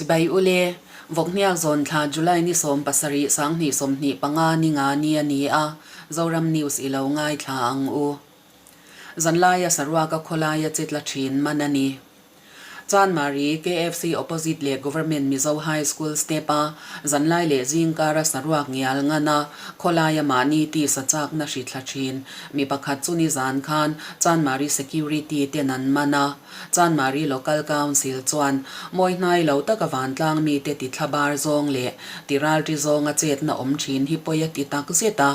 Chibai ule, Vawkhniak zawn thla July ni 17 2025 ni nga ni a ni a, Zoram News i lo ngaithla ang u. Zanlaia saruaka khawlaia che tla thin man a ni. Chanmari, KFC opposite leh Government Mizo High School step-a zanlai leh zingkara saruak ngial ngan a, khawlaia mahni tisa chakna hri thla thin mi pakhat chu nizan khan Chanmari Security ten an man a. Chanmari Local Council chuan mawi hnai lo taka vantlang mite ti thla bar zawng leh ti ralṭi zawnga chetna awm thin hi pawi a ti tak zet a.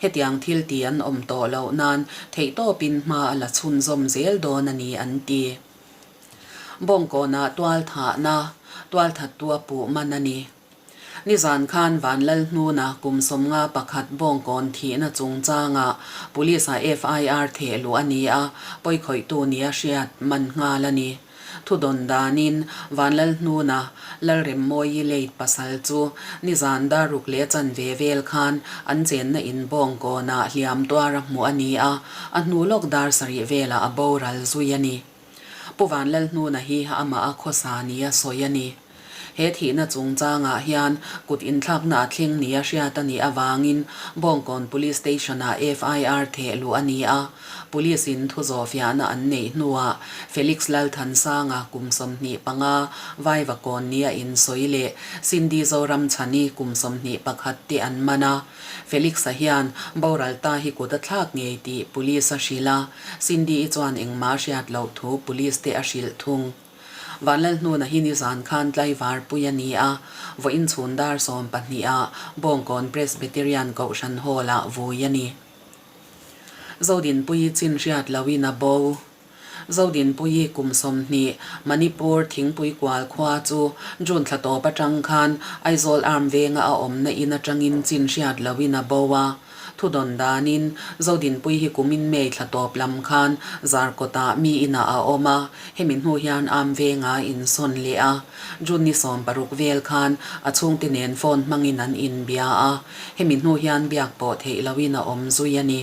Hetiang thil ti an awm tawh loh nan theihtawpin hma a la chhunzawm zel dawn a ni an ti. Bawngkawnah tual thahna, tualthattu a puh man a ni. Nizan khan Vanlalhnuna kum 51 Bawngkawn thihna chungchangah Police-ah FIR theh luh a ni a, pawikhawihtu nia hriat man nghal a ni. Thudawn danin Vanlalhnuna Lalremmawi late pasal chu nizan daruk leh chanve vel khan an chenna in Bawngkawnah hliam tuara hmuh a ni a, a hnu lawk dar sarih velah a boral zui a ni. Pu Vanlalhnuna hi amah a khawsa nia sawi a ni. He thihna chungchangah hian kut inthlakna a thleng nia hriat a nih avangin Bawngkawn Police Station-ah FIR theh luh a ni a. Police-in thu zawhfiahna an neih hnuah Felix Lalthansanga kum 25 Vaivakawn nia insawi leh Cindy Zoramchhani kum 21 te an man a. Felix-a hian boral ta hi kut a thlak ngei tih Police a hrilh a, Cindy-i chuan engmah a hriat loh thu Police te a hrilh thung. Vanlalhnuna hi nizan khan tlaivar pui a ni a, vawiin chhun dar 12 ah Bawngkawn Presbyterian Kohhran Hall ah vui a ni. Zodinpuii chin hriat loin a bo. Zodinpuii kum 20 Manipur thingpui kual khua chu June thla tawp atang khan Aizawl Arm venga a awmna in atangin chin hriat loin a bo a. Thudawn danin, Zodinpui hi kumin May thla tawp lam khan Zarkawtah mi inah a awm a, hemi hnu hian Am venga a insawn leh a. June ni 60 vel khan a chhungte nen phone hmangin an inbia a, hemi hnu hian biak pawh theih loin a awm zui a ni.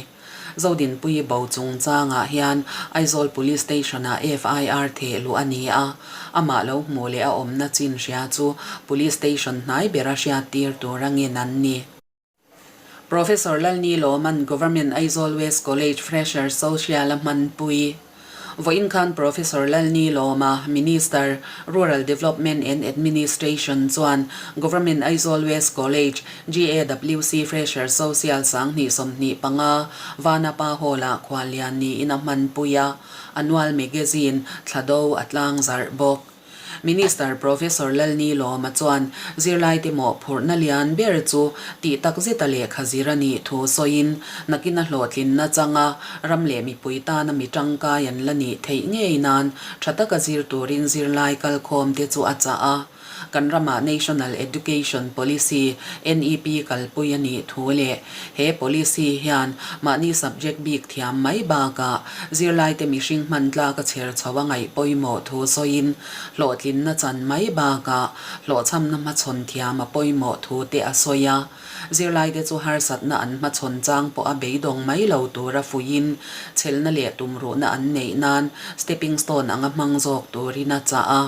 Zodinpui bo chungchangah hian Aizawl Police Station-ah FIR theh luh a ni a, amah lo hmuh leh a awmna chin hria chu Police Station hnai bera hriattir tur a ngen an ni. Professor Lalni Lawman Government Aizawl West College Fresher Social a hmanpui. Vawiin khan Professor Lalni Lawma, Minister, Rural Development and Administration chuan Government Aizawl West College, GAWC, Fresher Social 2025 Vanapa Hall-ah khuallian niin a hmanpui a, Annual Magazine thla do a tlangzarh bawk. Minister Professor Lalni Lawma chuan zirlaite mawhphurhna lian ber chu tih tak zeta lehkha zir a nih thu sawiin, nakin a hlawhtlinna changa ram leh mipui tana mi tangkai an la nih theih ngei nan tha taka zir turin zirlai kalkhawmte chu a chah a. Kan ramah National Education Policy, NEP, kalpui a nih thu leh he policy hian mahni subject bik thiam mai bakah zirlaite mihring hman tlak a chher chho a ngaih pawimawh thu sawiin hlawhtlinna chan mai bakah hlawhchhamna hmachhawn thiam a pawimawh thu te a sawi a. Zirlaite chu harsatna an hmachhawn chang pawh a beidawng mai lo tura fuiin chhelna leh tumruhna an neih nan stepping stone anga hmang zawk turin a chah a.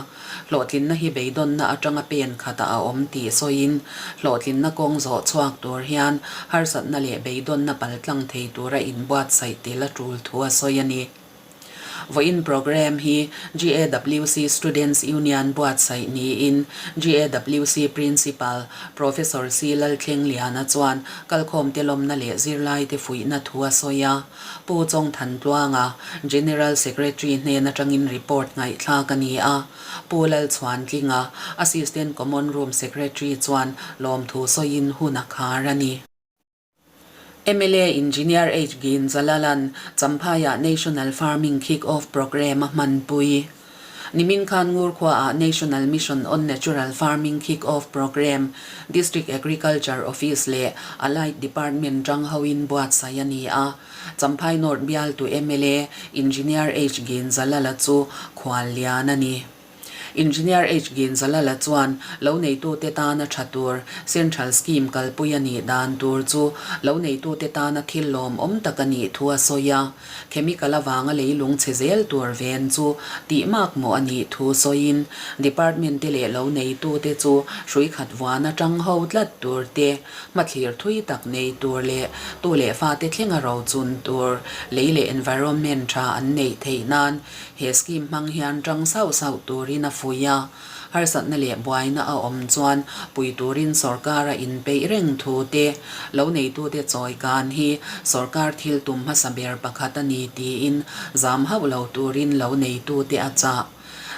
Hlawhtlinna hi beidawnna atanga pen khatah a awm tih sawiin, hlawhtlinna kawng zawh chhuak tur hian harsatna leh beidawnna paltlang thei tura inbuatsaih tel a tul thu a sawi a ni. Vawiin programme hi GAWC Students Union buatsaih niin GAWC Principal Professor C Lalthlengliana chuan kalkhawmte lawmna leh zirlaite fuihna thu a sawi a. Pu Chawng Thantluanga, General Secretary hnen atangin report ngaihthlak a ni a. Pu Lalchhuantlinga, Assistant Common Room Secretary chuan lawmthu sawiin hun a khar a ni. Mla Engineer H Ginzalalan Champhaiah National Farming Kick-Off Programme a hmanpui. Nimin khan Ngur khuaah National Mission on Natural Farming Kick-Off Programme District Agriculture Office leh Allied Department tang hoin buatsaih a ni a. Champhai North bialtu mla Engineer H Ginzalala chu khual lian a ni. Engineer H. Ginzalala chuan loneitute tana tha tur Central Scheme kalpui a nih dan tur chu loneitute tana thil lawmawm tak a nih thu a sawi a. Chemical avanga leilung chhe zel tur ven chu tih mak mawh a nih thu sawiin Department te leh loneitute chu hrui khat vuan atang ho tlat tur te, hmathlir thui tak nei tur leh tu leh fate thlenga rochun tur lei leh environment tha an neih theih nan He scheme hmang hian tang sauh sauh turin a fuih a, harsatna leh buaina a awm chuan pui turin sorkar a inpeih reng thu te, lo neitute chawi kan hi sorkar thil tum hmasa ber pakhat a ni tiin zam hauh lo turin lo neitute a chah.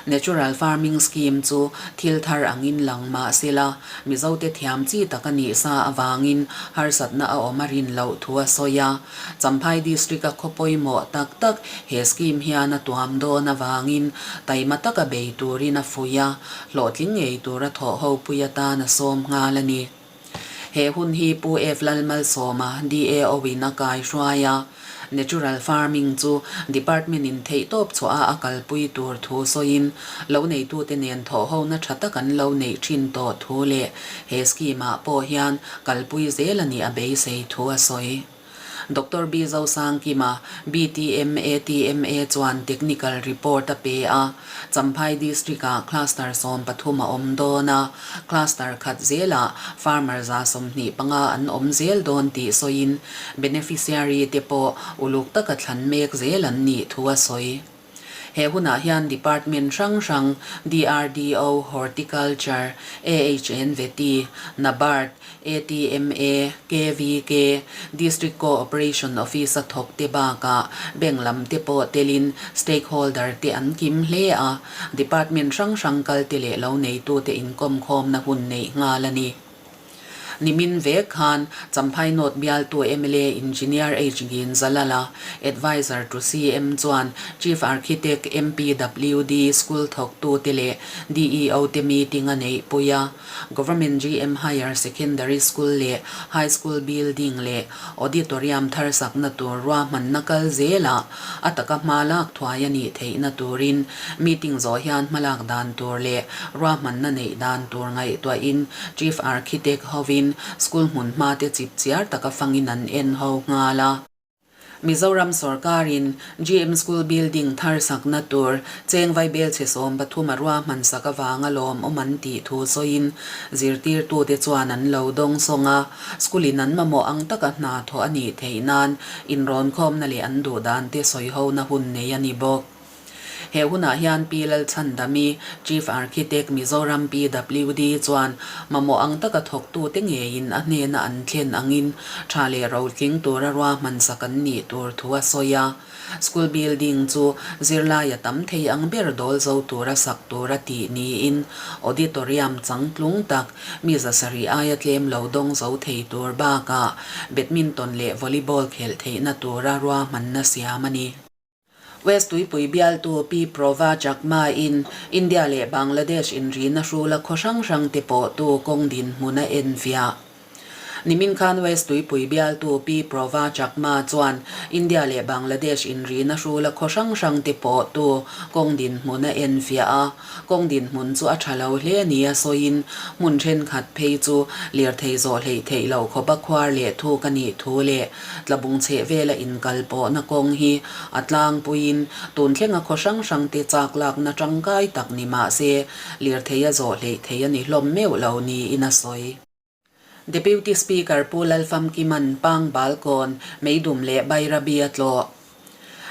Natural Farming Scheme chu thil thar angin lang mah sela, Mizote thiam chi tak a nih sa avangin harsatna a awm a rin loh thu a sawi a. Champhai District-a khaw pawimawh tak tak he scheme hian a tuam dawn avangin taima taka bei turin a fuih a, hlawhtling ngei tura thawh ho pui atan a sawm nghal a ni. He hun hi Pu F Lalmalsawma, DAO in a kai hruai a, Natural Farming chu Department in theihtawp chhuah a a kalpui tur thu sawiin lo neitute nen thawhhona tha tak an lo neih thin tawh thu leh he scheme ah pawh hian kalpui zel a nih a beisei thu a sawi. Doctor B Zosangkima, BTM ATMA chuan technical report a pe a, Champhai District ah cluster 13 a awm dawn a, cluster khat zelah farmer 25 an awm zel dawn tih sawiin beneficiary te pawh uluk taka thlan mek zel an nih thu a sawi. He hunah hian department hrang hrang, DRDO, Horticulture, AHN Vety, NABARD, ATMA, KVK, District Co-operation Office a thawk te bakah bank lam te pawh telin stakeholder te an kim hle a, department hrang hrang kal te leh lo neitute inkawmkhawmna hun neih nghal a ni. Nimin vek khan Champhai North bialtu mla Engineer H Ginzalala, Adviser to CM chuan Chief Architect MPWD School thawktute leh DEO te meeting a neihpui a. Government GM Higher Secondary School leh High School building leh Auditorium thar sakna tur ruahmanna kal zelah a taka hma lak thuai a nih theihna turin meeting zawh hian hmalak dan tur leh ruahmanna neih dan tur ngaihtuahin Chief Architect hovin school hmun hma te chip chiar taka fangin an en ho nghal a. Mizoram sorkarin GM School building thar sakna tur cheng vaibel chhe 13 a ruahman sak avanga lawmawm an tih thu sawiin zirtirtute chuan an lo dawng sawng a, school in an mamawh ang taka hna thawh a nih theih nan inrawnkhawmna leh an duh dan te sawihona hun nei a ni bawk. He hunah hian Pi Lalchhandami, Chief Architect, Mizoram PWD chuan mamawh ang taka thawktute ngeiin a hnena an thlen angin tha leh rotling tura ruahman sak an nih tur thu a sawi a. School building chu zirlaia tam thei ang ber dawl zo tura sak tura tih niin auditorium changtlung tak mi 700 aia tlem lo dawng zo thei tur bakah badminton leh volleyball khelh theihna tura ruahmanna siam a ni. West Tuipui bialtu Pi Prova Chakma in India leh Bangladesh inrina hrula khaw hrang hrang te pawhtu kawng dinhmun a enfiah. Nimin khan West Tuipui bialtu Pi Prova Chakma chuan India leh Bangladesh inrina hrula khaw hrang hrang te pawhtu kawng dinhmun a enfiah a. Kawng dinhmun chu a tha lo hle nia sawiin hmun thenkhat phei chu lirthei zawh hleih theih loh khawpa khuar leh thuk a nih thu leh tlabung chheh vela inkal pawhna kawng hi a tlangpuiin tun thlenga khaw hrang hrang te chak lakna tangkai tak ni mah se lirthei a zawh hleih theih a ni hlawm meuh lo niin a sawi. Deputy Speaker Pu Lalfamkiman Pang Balkawn, Meidum leh Bairabi a tlawh.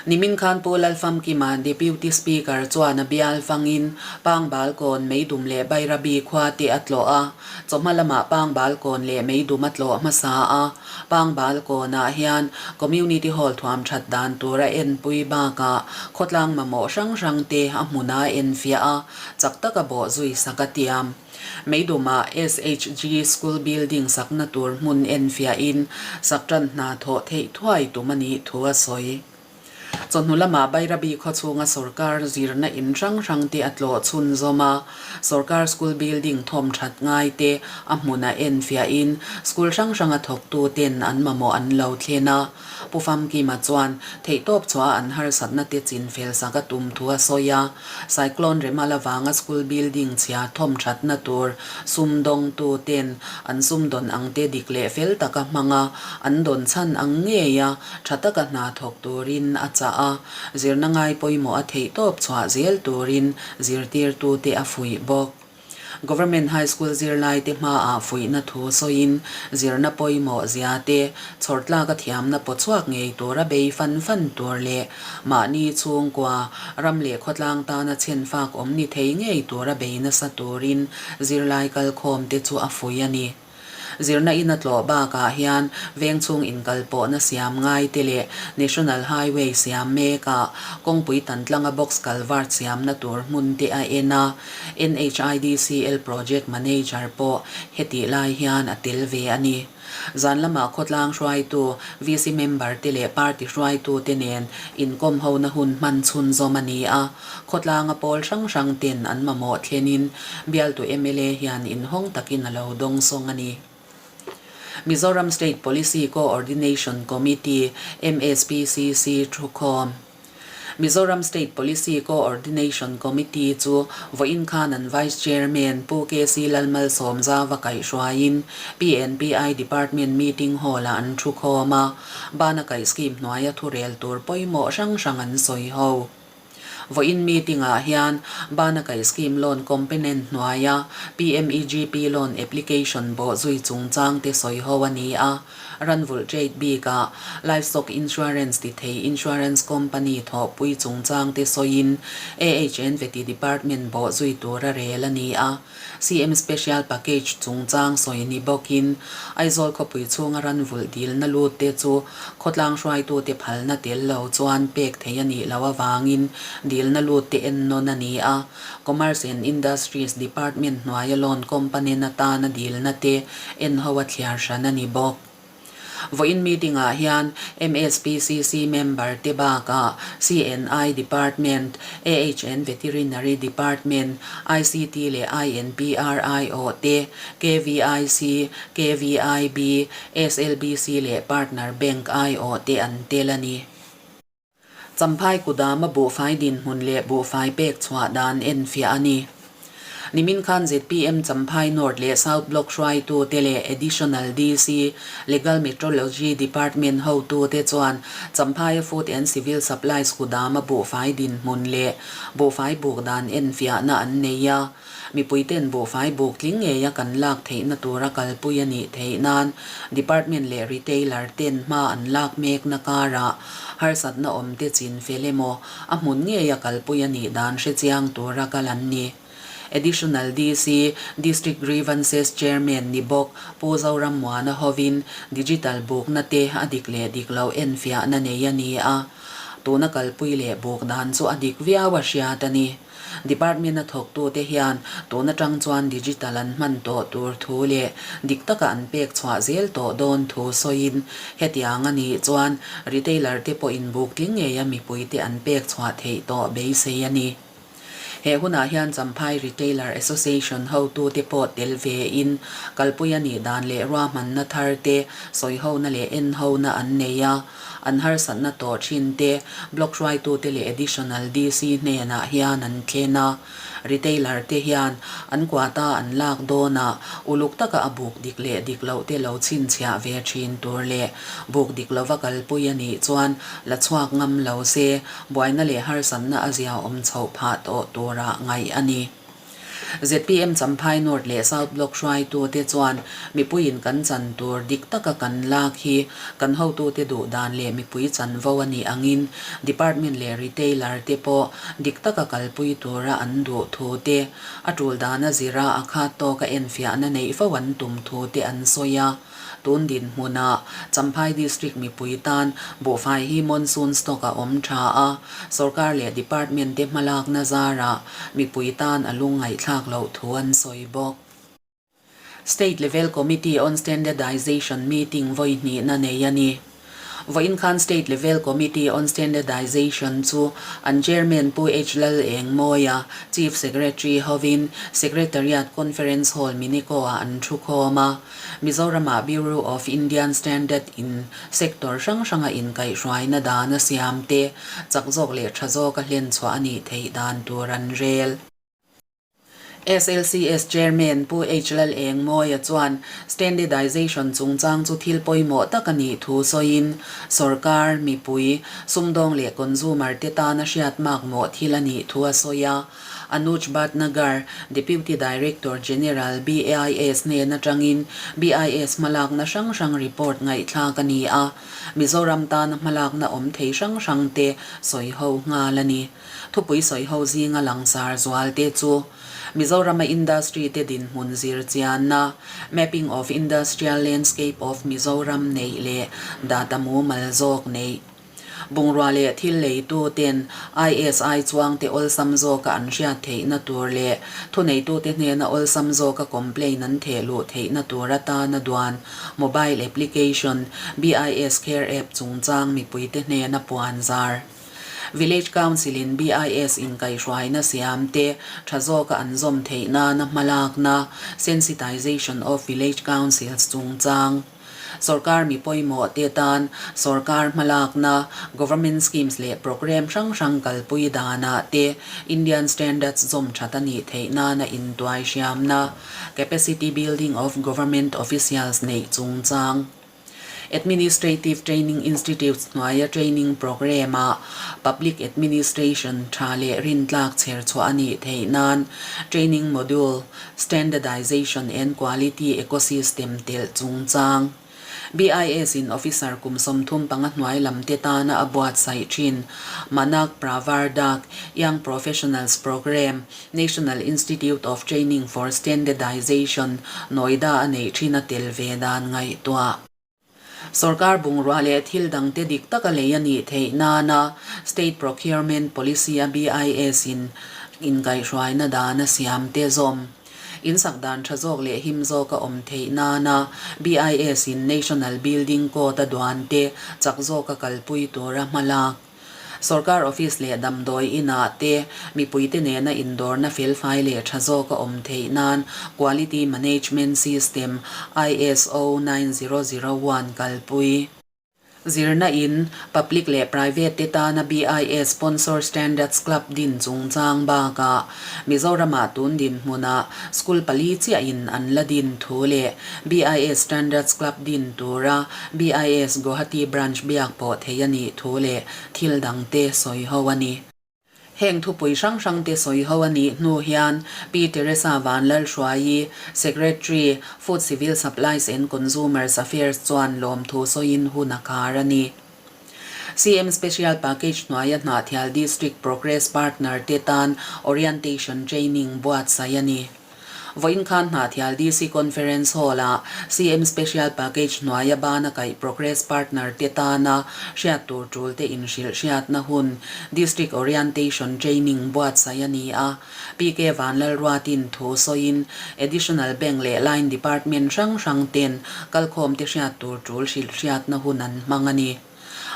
Nimin khan Pu Lalfamkima Deputy Speaker chuan a bial fangin Pang Balkawn, Meidum leh Bairabi khua te a tlawh a. Chawhma lamah Pang Balkawn leh Meidum a tlawh hmasa a. Pang Balkawnah hian Community Hall thuam that dan tur a enpui bakah khawtlang mamawh hrang hrang te a hmuna enfiah a, chak taka bawh zui sak a tiam. Meidumah SHG School building sakna tur hmun enfiahin sak tan hna thawh theih thuai tum a nih thu a sawi. Chawhnu lamah Bairabi khawchhunga sorkar zirna in hrang hrangte a tlawh chhunzawm a, sorkar school building thawm that ngaite a hmunah enfiahin school hrang hranga thawktuten an mamawh an lo thlen a. Pu Famkima chuan theihtawp chhuah an harsatna te chin fel sak a tum thu a sawi a, Cyclone Remal avanga school building chhia thawm thatna tur sumdawngtu ten an sumdawn ang te dik leh fel taka hmanga an dawn chhan ang ngei a tha taka hna thawk turin a chah a, zirna ngai pawimawh a theihtawp chhuah zel turin zirtirtute a fuih bawk. Government High School zirlaite hmaah fuihna thu sawiin zirna pawimawh zia te, chhawrtlaka thiamna pawchhuak ngei tura bei fan fan tur leh mahni chhungkua, ram leh khawtlang tana chhenfak awm ni thei ngei tura bei nasa turin zirlai kalkhawmte chu a fuih a ni. Zirna in a tlawh bakah hian vengchhung inkalpawhna siam ngai te leh National Highway siam mekah kawngpui tantlanga box culvert siamna tur hmun te a en a, NHIDCL Project Manager pawh hetih lai hian a tel ve a ni. Zan lamah khawtlang hruaitu, VC member te leh party hruaitu te nen inkawm hona hun hman chhunzawm a ni a. Khawtlanga pawl hrang hrang ten an mamawh thlenin bialtu mla hian inhawng takin a lo dawngsawng a ni. Mizoram State Policy Co-ordination Committee, MSPCC, thukhawm. Mizoram State Policy Co-ordination Committee chu vawiin khan an Vice Chairman Pu KC Lalmalsawmzauva kaihhruaiin PNPI Department Meeting Hall-ah an thukhawm a, bana kaih scheme hnuaia thurel tur pawimawh hrang hrang an sawi ho. Vawiin meeting-ah hian Bana Kaih Scheme Loan Component hnuaia PMEGP Loan Application bawh zui chungchang te sawi ho a ni a, Ranvulh Trade bikah Livestock Insurance ti thei Insurance Company thawhpui chungchang te sawiin AHN Vety Department bawh zui tura rel a ni a. CM Special Package chungchang sawi ni bawkin Aizawl khawpui chhunga ranvulh dilna lut te chu khawtlang hruaitute phalna tel lo chuan pek theih a nih loh avangin dilna lut te ennawn a ni a. Commerce and Industries Department hnuaia loan company atana dilna te enho a thliar hran a ni bawk. Vawiin meeting-ah hian MSPCC member te bakah CNI Department, AHN Veterinary Department, ICT leh INPRIO te, KVIC, KVIB, SLBC leh Partner Bank aiawh te an tel a ni. Champhai kudama buhfai dinhmun leh buhfai pek chhuah dan enfiah a ni. Nimin khan zpm Champhai North leh South Block hruaitute leh Additional DC, Legal Metrology Department hotute chuan Champhaia Food and Civil Supplies kudama buhfai dinhmun leh buhfai buk dan enfiahna an nei a. Mipuiten buhfai buk tling ngeia kan lak theihna tura kalpui a nih theih nan Department leh Retailer ten hma an lak mekna karah harsatna awmte chin fel emaw a hmun ngeia kalpui a nih dan hrechiang tura kal an ni. Additional DC, District Grievances Chairman ni bawk Pu Zorammuana hovin Digital bukna te a dik leh dik loh enfiahna nei a ni a, tuna kalpui leh buk dan chu a dik viau a hriat a ni. Department a thawktute hian tun atang chuan digital an hman tawh tur thu leh dik taka an pek chhuah zel tawh dawn thu sawiin hetiang a nih chuan retailer te pawhin buk tling ngeia mipuite an pek chhuah theih tawh beisei a ni. He hunah hian Champhai Retailer Association hotute pawh tel vein kalpui a nih dan leh ruahmanna thar te sawihona leh enhona an nei a. An harsatna tawh thin te, Block hruaitute leh Additional DC hnenah hian an thlen a. Retailer te hian an quota an lak dawnah uluk taka a buk dik leh dik loh te lo chhinchhiah ve thin tur leh buk dik lova kalpui a nih chuan la chhuak ngam lo se buaina leh harsatna a zia awm chhoh phah tawh turah ngaih a ni. Zpm Champhai North leh South Block hruaitute chuan mipuiin kan chan tur dik taka kan lak hi kan hotute duh dan leh mipui chanvo a nih angin Department leh Retailer te pawh dik taka kalpui tura an duh thu te, a tul dana zira a khat tawka enfiahna neih fo an tum thu te an sawi a. Tun dinhmunah Champhai District mipui tan buhfai hi monsoon stock a awm tha a, sorkar leh department te hmalakna zarah mipui tan a lungngaihthlak loh thu an sawi bawk. State Level Committee on Standardization meeting vawi hnihna nei a ni. Vawiin khan State Level Committee on Standardization chu an Chairman Pu H Lalengmawia, Chief Secretary hovin Secretariat Conference Hall Minico-ah an thu khawm a. Mizoramah Bureau of Indian Standard in sector hrang hranga inkaihhruaina dan a siam te chak zawk leh tha zawka hlen chhuah a nih theih dan tur an rel. SLCS Chairman Pu H Lalengmawia chuan Standardization chungchang chu thil pawimawh tak a nih thu sawiin, sorkar, mipui, sumdawng leh consumer te tana hriat makmawh thil a nih thu a sawi a. Anuj Bhatnagar, Deputy Director General, BIS hnen atangin BIS hmalakna hrang hrang report ngaihthlak a ni a, Mizoram tana hmalakna awm thei hrang hrang te sawiho nghal a ni. Thupui sawiho zinga langsar zualte chu Mizorama industry te dinhmun zir chianna, Mapping of Industrial Landscape of Mizoram neih leh data mumal zawk neih. Bungrua leh thil leitu ten ISI chuangte awlsam zawka an hriat theihna tur leh thuneitute hnena awlsam zawka complaint an theh luh theihna tur atana duan mobile application BIS Care App chungchang mipuite hnena puan zar. Village Council in BIS inkaihhruaina siam te tha zawka an zawm theih nana hmalakna, Sensitization of Village Councils chungchang, Sorkar mi pawimawh te tan sorkar hmalakna, Government Schemes leh Programme hrang hrang kalpui danah te Indian Standards zawm that a nih theih nana intuai hriamna, Capacity Building of Government Officials neih chungchang. Administrative Training Institutes hnuaia training programme-ah Public Administration tha leh rintlak chher chhuah a nih theih nan Training Module, Standardization and Quality Ecosystem telh chungchang BIS in Officer kum 35 hnuai lam te tana a buatsaih thin Manak Pravardak Young Professionals Programme National Institute of Training for Standardization, Noida a neih thin a tel ve dan ngaihtuah. Sorkar bungrua leh thil dangte dik taka lei a nih theih nana State Procurement Policy a BIS in inkaihhruaina dan a siam te zawm. Insak dan tha zawk leh him zawk a awm theih nana BIS in National Building Code a duan te chak zawka kalpui tura hmalak. Sorkar office leh damdawi inah te mipuite nena indawrna felfai leh tha zawk a awm theih nan Quality Management System ISO 9001 kalpui. Zirna in, public leh private te tana BIS Sponsor Standards Club din chungchang bakah Mizoramah tun dinhmunah school pali chiahin an la din thu leh BIS Standards Club din tura BIS Guwahati Branch biak pawh thei a nih thu leh thil dangte sawi ho a ni. Heng thupui hrang hrangte sawi ho a nih hnu hian Pi Teresa Vanlalhruaii, Secretary, Food Civil Supplies and Consumers Affairs chuan lawmthu sawiin hun a khar a ni. CM Special Package hnuaia Hnahthial District Progress Partner te tan Orientation Training buatsaih a ni. Vawiin khan Hnahthial DC Conference Hall-ah CM Special Package hnuaia bana kaih Progress Partner te tana hriat tur tul te inhrilh hriatna hun District Orientation Training buatsaih a ni a. PK Vanlalruatin thu sawiin Additional Bank leh Line Department hrang hrang ten kalkhawm te hriat tur tul hrilh hriatna hun an hmang a ni.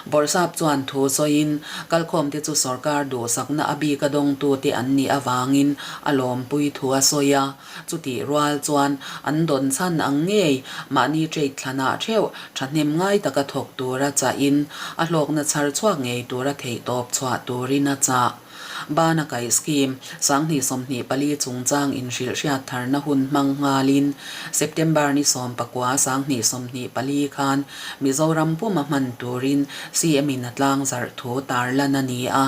Bawrhsap chuan thu sawiin, kalkhawmte chu sorkar duhsakna a bika dawngtute an nih avangin a lawmpui thu a sawi a. Chutih rual chuan an dawn chhan ang ngei mahni trade thlanah theuh thahnem ngai taka thawk tura chahin a hlawkna chhar chhuak ngei tura theihtawp chhuah turin a chah. Bana kaih scheme 2024 chungchang inhrilh hriat tharna hun hmang nghalin September ni 19 2024 khan Mizoram puma hman turin CM in a tlang zarh thu tarlan a ni a.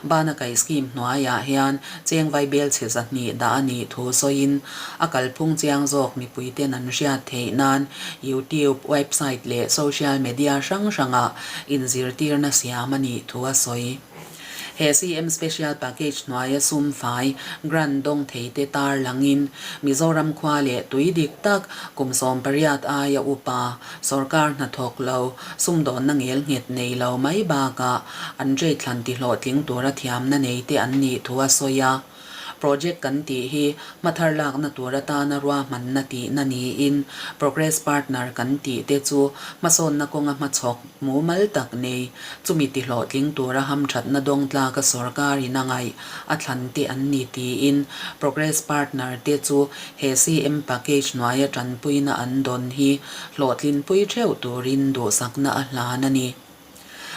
Bana kaih scheme hnuaiah hian cheng vaibel chhe 200 dah a nih thu sawiin a kalphung chiang zawk mipuiten an hriat theih nan YouTube, website leh social media hrang hrangah inzirtirna siam a nih thu a sawi. He CM Special Package hnuaia sum fai, grant dawng thei te tar langin Mizoram khua leh tui dik tak kum 18 aia upa, sorkar hnathawk lo, sumdawnna ngel nghet nei lo mai bakah an trade thlan tihlawhtling tura thiamna nei te an nih thu a sawi a. Project kan tih hi hmathar lakna tur atana ruahmanna tihna niin Progress Partner kan tih te chu hmasawnna kawnga hmachhawk mumal tak nei chumi tihlawhtling tura hamthatna dawng tlaka sawrkarin a ngaih a thlan te an ni tiin Progress Partner te chu he CM Package hnuaia tanpuina an dawn hi hlawhtlinpui theuh turin duhsakna a hlan a ni.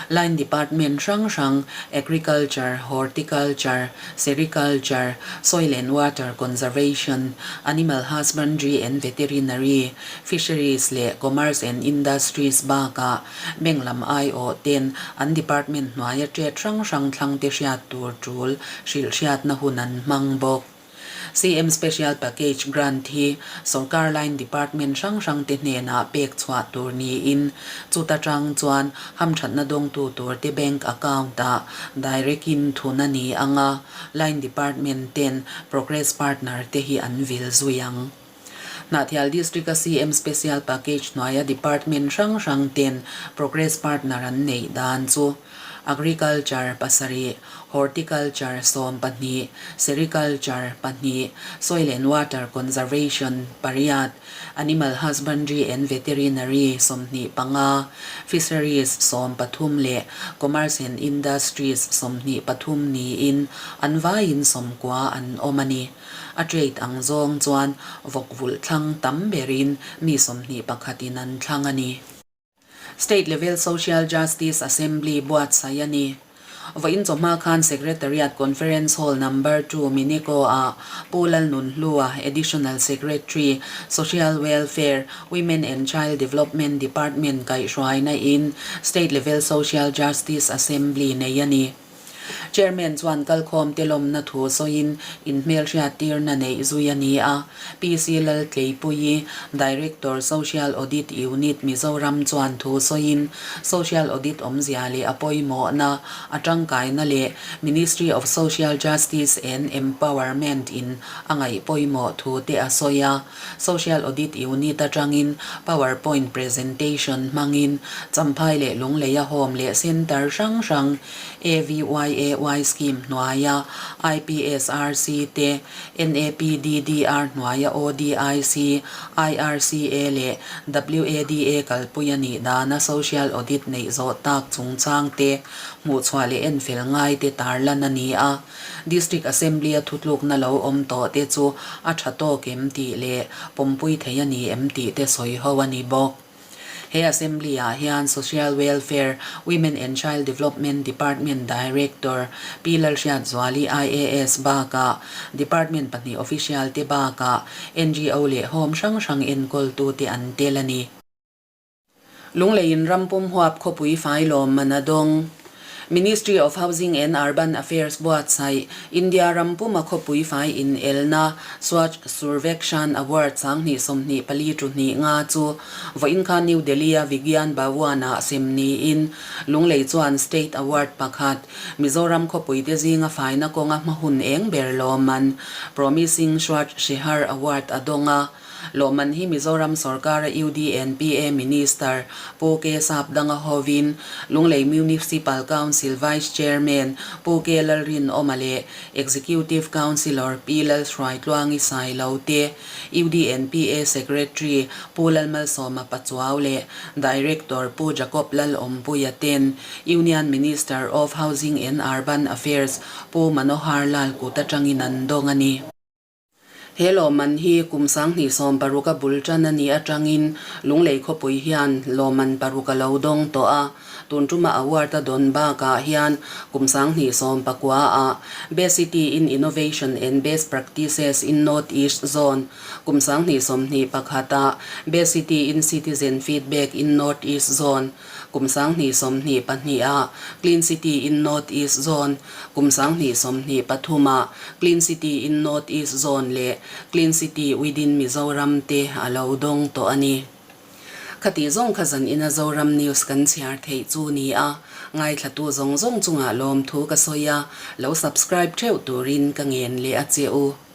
Line Department hrang hrang, Agriculture, Horticulture, Sericulture, Soil and Water Conservation, Animal Husbandry and Veterinary, Fisheries leh Commerce and Industries bakah bank lam aiawh ten an department hnuaia ṭet hrang hrang thlangte hriat tur ṭul hrilhhriatna hun an hmang bawk. CM Special Package Grant hi sorkar line department hrang hrangte hnenah pek chhuah tur niin chuta tang chuan hamthatna dawngtu turte bank account-ah direct-in thun a ni ang a, line department ten progress partner te hi an vil zui ang. Hnahthial District-a CM Special Package hnuaia department hrang hrang ten progress partner an neih dan chu Agriculture pasarih, Horticulture 12, Sericulture pahnih, Soil and Water Conservation pariat, Animal Husbandry and Veterinary 25, Fisheries 13 leh Commerce and Industries 23 niin an vaiin 90 an awm a ni. A trade ang zawng chuan vawk vulh thlang tam berin mi 21 in an thlang a ni. State Level Social Justice Assembly buatsaih a ni. Vawiin chawhma khan Secretariat Conference Hall Number Two Minico ah Pu Lalnunhlua, Additional Secretary, Social Welfare, Women and Child Development Department kaihhruaina in State Level Social Justice Assembly nei a ni. Chairman chuan kalkhawm te lawmna thu sawiin inhmelhriattirna neih zui a ni a. PC Laltleipuii, Director, Social Audit Unit, Mizoram chuan thu sawiin Social Audit awmzia leh a pawimawhna, a tangkaina leh Ministry of Social Justice and Empowerment in a ngaih pawimawh thu te a sawi a. Social Audit Unit atangin Power Point presentation hmangin Champhai leh Lungleia Home leh Centre hrang hrang AVYAY Scheme hnuaia IPSRC te, NAPDDR hnuaia ODIC, IRCA leh WADA kalpui a nih dana Social Audit neih zawh tak chungchang te hmuhchhuah leh enfel ngai te tarlan a ni a. District Assembly-a thutlukna lo awm tawh te chu a tha tawk em tih leh pawmpui thei a ni em tih te sawi ho a ni bawk. He Assembly-ah hian Social Welfare, Women and Child Development Department Director Pi Lalhriatzuali IAS bakah Department pahnih official te bakah NGO leh home hrang hrang enkawltute an tel a ni. Lungleiin ram pum huap khawpui fai lawmman a dawng. Ministry of Housing and Urban Affairs buatsaih, India ram puma khawpui fai inelna Swachh Survekshan Award 2024 tu hnih nga chu vawiin khan New Delhi-a Vigyan Bhawan-ah sem niin Lunglei chuan State Award pakhat, Mizoram khawpui te zinga faina kawnga hmahun eng ber lawmman Promising Swachh Shehar Award a dawng a. Lawhman hi Mizoram sorkara UDNPA Minister Pu K Sapdanga hovin Lunglei Municipal Council Vice Chairman Pu K Lalrinawma leh Executive Councillor Pi Lalhruaitluangi Sailo te, UDNPA Secretary Pu Lalmalsawma Pachuau leh Director Pu Jacob Lalawmpuia ten Union Minister of Housing and Urban Affairs Pu Manohar Lal kut atangin an dawng a ni. He lawmman hi kum 2016 a bul tan a nih atangin Lunglei khawpui hian lawmman paruk a lo dawng tawh a. Tun tuma award a dawn bakah hian kum 2019 ah Best City in Innovation and Best Practices in North East Zone, kum 2021 ah Best City in Citizen Feedback in North East Zone, Kum 2022 ah Clean City in North East Zone, kum 2023 ah Clean City in North East Zone leh Clean City within Mizoram te a lo dawng tawh a ni. Khati zawng kha zan ina Zoram News kan chhiar theih chu ni a, ngaithlatu zawng zawng chungah lawmthu ka sawi a, lo subscribe theuh turin ka ngen leh a che u.